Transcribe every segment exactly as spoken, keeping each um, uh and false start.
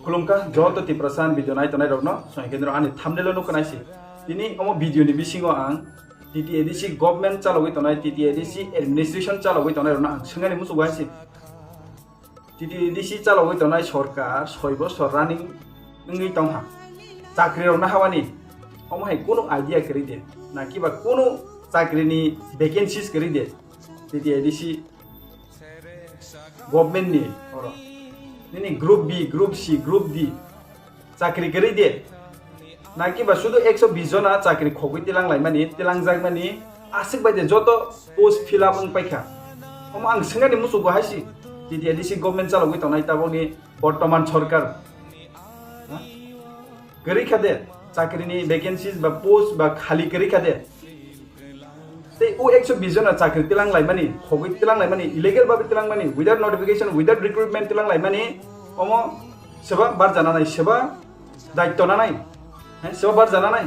Khulumkha joto Tiprasa video nai tongnai rokno, songkhe niro ani thumbnail o nukha naisi. Tini omo video ni bisingo ang T T A D C government chalogwi tongnai, T T A D C administration chalogwi tongnai rokno ang swngani muchungo haisi. T T A D C chalogwi tongnai sorkar soi bosor running wngwi tongha. Chakri rokno hawani omo hai kunu idea kwrwi de, nakiba kunu chakri ni vacancies kwrwi de. T T A D C government ni oro nini group B, group C, group D chakri kwrwi de. Nakiba sudu ekso bis jona chakri khogwi tilang laimani, tilang jakmani, aswk bai de joto post fill up wng paikha. Omo ang swngani muchungo haisi, T T A D C government chalogwi tongnai tabokni bortoman sorkar. Ha? Kwrwi kha de, chakri ni vacancies ba post ba khali kwrwi kha de. Tei o ekso bis jona chakri tilang laimani, khogwi tilang laimani, illegal babe tilang mani, without notification, without recruitment tilang laimani, omo seba barjana nai, seba daitto nanai, he, seba barjana nai.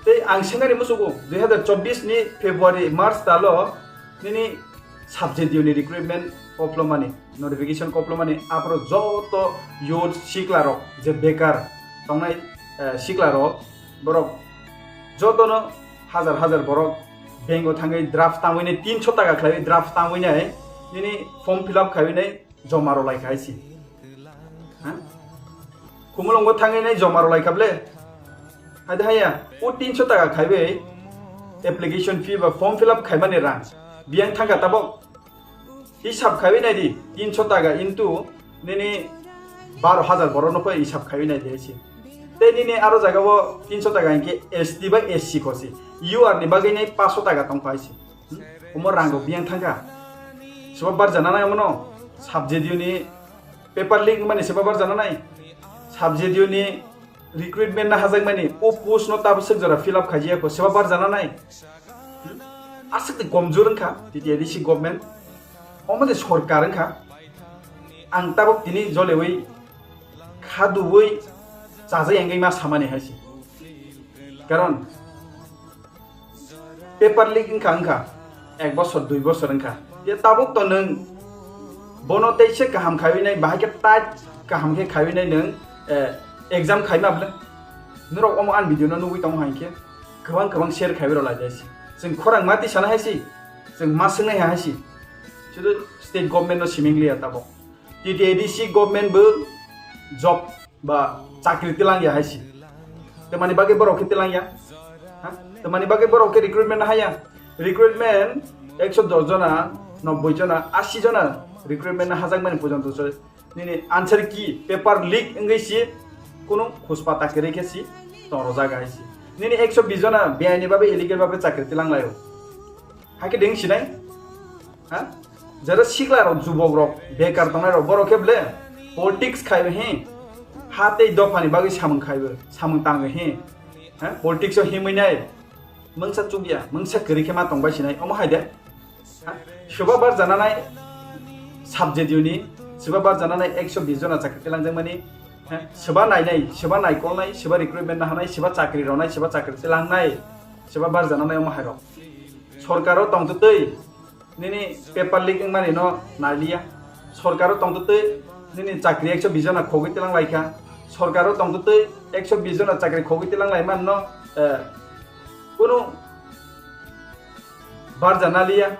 Tei ang swngani muchungo, dui hazar chobbish ni February, March talo nini subject unit recruitment koplomani, notification koplomani, aphuru joto youth siklarok je bekar tongnai, eh, siklarok, borok jotono hajar hajar borok bank o thangwi draft tangwi nai, tinso taka khlaiwi draft tangwi nai, nini form fill up khaiwi nai joma rw lai kha hai si. Ha? Khumulwngo thangwi nai joma rw lai kha ble. Hai de haya, o tinso taka khaiwi application fee ba form fill up khaimani rang biyang thangkha tabok. Hisab khaiwi nai di, tinso taka into nini baro hajar borok no khe hisab khaiwi nai di hai si. Tei nini aro jaga o tinso taka hinkhe S T bai S C khosi. U R ni bagwi nai paso taka tong kha hai si. Hmm? Omo rang rok biyang thangkha. Seba barjana nai omono. Subject unit paper leak mani seba barjana nai. Subject unit recruitment na hajakmani, o post no tabuk swk jora fill up khaijaya kho, seba barjana nai. Hmm? Aswk de komjor wngkha T T A D C government. Omo de sorkar wngkha. Ang tabuk tini jolewi, khaduwi, chajai wngwi ma samani hai se. Karon, paper leak wngkha, wngkha, ek bosor, dui bosor wngkha. Ye tabuk to nwng bono tei se kaham khaiwi nai, bahai khe tight kaham khe khaiwi nai nwng, eh, exam khaima bwle. Norok omo ani video no nugwi tongo hai khe kwbang kwbang share khaiwi rw lai jai se. Chwng khorang ma twi sana hai se, chwng ma swngnai hai se. Sudu state government no siming liya tabuk. T T A D C government bo job ba chakri tilang ya hai si. Temani bagwi borok khe tilang ya. Ha? Temani bagwi borok khe recruitment na haya. Recruitment ekso dos jona, nobboi jona, asi jona recruitment na hajak mani pojonto se. Nini answer key, paper leak wngwi si, kunu khuspata kwrwi khe si tong rwjak hai si. Nini ekso bis jona beaini babe illegal babe chakri tilang laio. Hakhe deng sinai? Ha? Jara sikla rok, jubok rok, bekar tongnai rok, borok khe ble politics khaibo he. Ha tei dophani bagwi samung khaibo, samung tango he. Ha? Politics o himwi nai. Mungsa chukya, mungsa kwrwi khe ma tongbai sinai. Omo hai de. Ha? Seba barjana nai subject unit, seba barjana nai ekso bis jona chakri tilangjak mani. Ha? Seba nainai, seba naikolnai, seba recruitment na hanai, seba chakri ronai, seba chakri tilangnai. Seba barjana nai omo hai rok. Sorkaro tongtwtwi nini paper leak wngmani no nailiya. Sorkaro tongtwtwi nini chakri ekso bis jona khogwi tilang laikha. Sorkaro tongtwtwi ekso bis jona chakri khogwi tilang laimani no, eh, kunu barja naliya.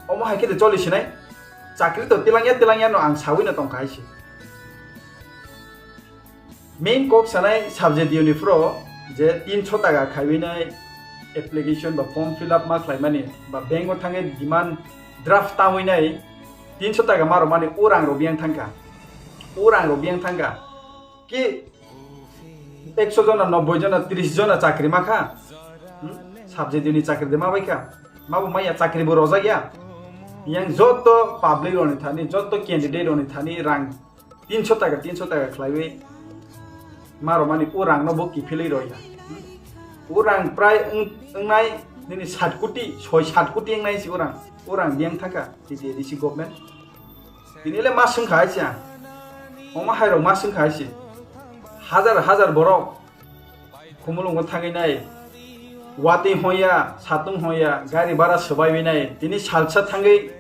Omo hai khe de choli sinai. Chakri to tilangya, tilangya no ang sawi no tongkha hai se. Main kok sanai subject unit pro je tinso taka khaiwi nai application ba form fill up ma khlaimani ba bank o thangwi demand draft tangwi nai tinso taka ma rwmani o rang rok biyang thangkha. O rang rok biyang thangkha. Ki ekso jona, nobboi jona, tris jona chakri ma kha. Hmm? Subject unit chakri de ma bai kha. Ma bo maya chakri bo rojak ya. Yang joto public roni thani, joto candidate roni thani rang tinso taka, tinso taka khlaiwi ma romani o rangno bo kiphilwi roya. O rang prai wng-, wngnai nini sat koti, soi sat koti wngnai si o rang. O rang biyang thangkha T T A D C government. Tini le ma swngkha hai se ang. Omo hai rok ma swngkha hai se. Hajar hajar borok Khumulwngo thangwi nai, watwi hoya, satung hoya, gari bara swbaiwi nai, tini salsa thangwi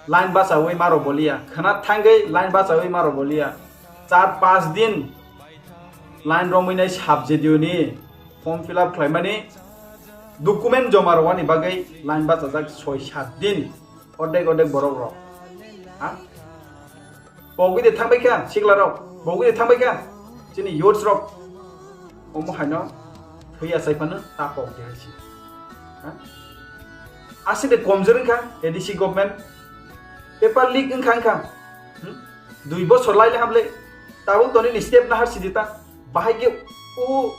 Line bachawi maro bolia, khwna thangwi line bachawi maro bolia. Char panch din line romwi nai sub-JDU ni form fill up khlaimani document joma rwani bagwi line bachajak soi sat din, ordek ordek borok rok. Ha? Pogwi de thangbai kha sikla rok, pogwi de thangbai kha chini youths rok. Omo haino thwi achai phano ta pok de hai si. Ha? Aside komjor wngkha A D C government, paper leak wngkha wngkha. Hmm? Dui bosor laile hamle, tabuk tonini step nahar sidi ta. Bahai khe o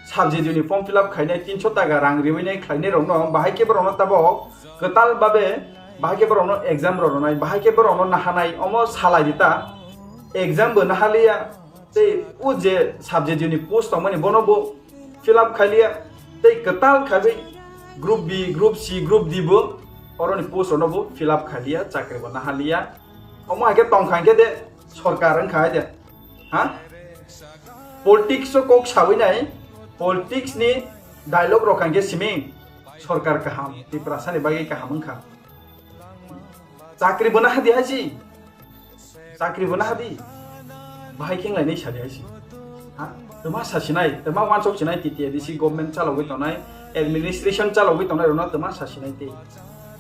sub-JDU ni form fill up khainai tinso taka rang riwi nai khlainai rokno, bahai khe borokno tabuk kwtal babe, bahai khe borokno exam rok rwnai, bahai khe borokno nahanai, omo salai di ta. Exam bo nahaliya, tei o je sub-JDU ni post tongmani bono bo fill up khailiya, tei kwtal khawi group B, group C, group D bo oroni post rokno bo fill up khailiya, chakri bo nahaliya. Omo hai khe tongkha hwnkhe de sorkar wngkha hai de. Ha? Politics o kok sawi nai, politics ni dialogue rok hwnkhe simi sorkar kaham, Tiprasa ni bagwi kaham wngkha. Chakri bo nahadi hai si. Chakri bo nahadi. Bahai khe nai sadi hai si. Ha? Tama sasinai, tama wansok sinai T T A D C government chalogwi tongnai, administration chalogwi tongnai rokno tama sasinai tei.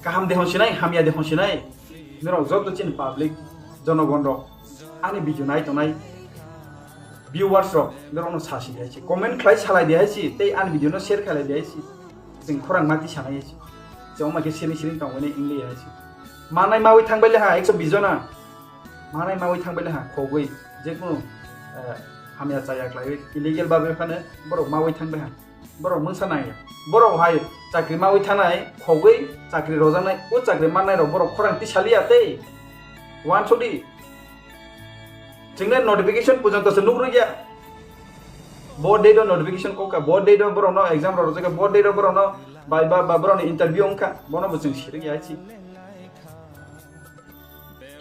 Kaham de hon sinai, hamya de hon sinai. Norok joto chini public, jonogon rok, ani video nai tongnai viewers rok, norokno sasi di hai si, comment khlai salai di hai si, tei ani video no share khlai di hai si. Chwng khorang mati sanai hai si. Chwng ma khe siring siring tongwi nai wngli hai si. Manai mawi thangbai le ha ekso bis jona. Manai mawi thangbai le ha khogwi. Jekunu, eh, hamya chaya khlaiwi illegal babe phano borok mawi thangbai ha. Borok mungsa nangya. Borok hai chakri mawi thanai, khogwi chakri rojaknai, o chakri mannai rok borok khorang tisaliya tei. Wansodi. Chwngle notification pujonto se nuk rwya. Bo date o notification kokha, bo date o borok no exam rok rwjakha, bo date o borok no bai ba, ba borok ni interview wngkha, bono bo chwng sirikya hai si.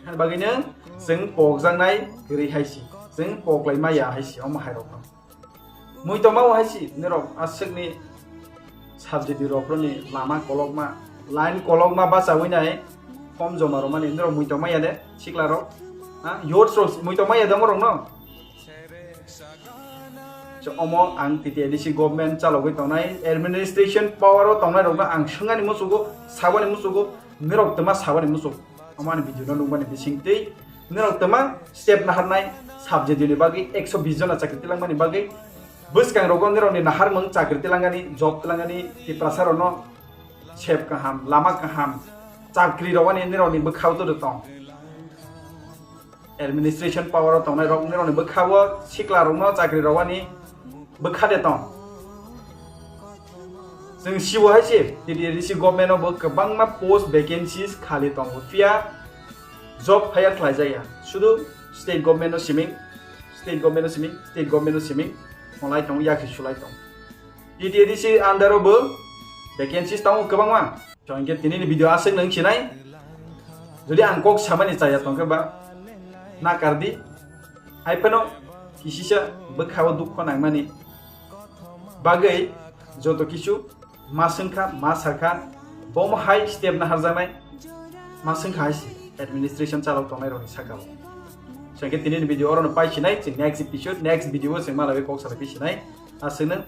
Hani bagwi no chwng pokjaknai kwrwi hai si. Chwng poklai maya hai si, omo hai rok no. Muitoma o hai si, norok aswkni subject rok ni lama kolokma, line kolokma bachawi nai form joma rwmani, norok muitoma ya de, sikla rok, ha, youths rok muitoma ya de, omorok no. So, omo ang T T A D C government chalogwi tongnai, administration power o tongnai rok no ang swngani muchugo, sabani muchugo, norok twma sabani muchuk. Omo ani video no nukmani bisingtwi norok twma step naharnai subject ni bagwi ekso bis jona chakri tilangmani bagwi bwskang rogo norokni naharmung chakri tilangani, job tilangani, Tiprasa rokno sep kaham, lama kaham, chakri rogani norokni bwkhao todo tong. Administration power o tongnai rok norokni bwkhao sikla rokno chakri rogani bwkha de tong. Chwng sibo hai se T T A D C government o bo kwbangma post vacancies khali tongo, phiya job hire khlai jaya, sudu state government no siming, state government no siming, state government no siming, molai tongo, yakhe sulai tongo. T T A D C under o bo vacancies tongo kwbangma. So, hinkhe tini ni video aswk nung sinai. Jodi ang kok samani chaya tongkhe ba, nakar di. Hai phano kisisa bwkhao dukho nangmani bagwi joto kichu ma swngkha, ma sakha, bomo hai step naharjaknai ma swngkha hai si administration chalok tongnai rokni sakao. So, hinkhe tini ni video orono pai sinai, chwng next episode, next video o chwng malaiwi kok salai pi sinai. Aswk nung.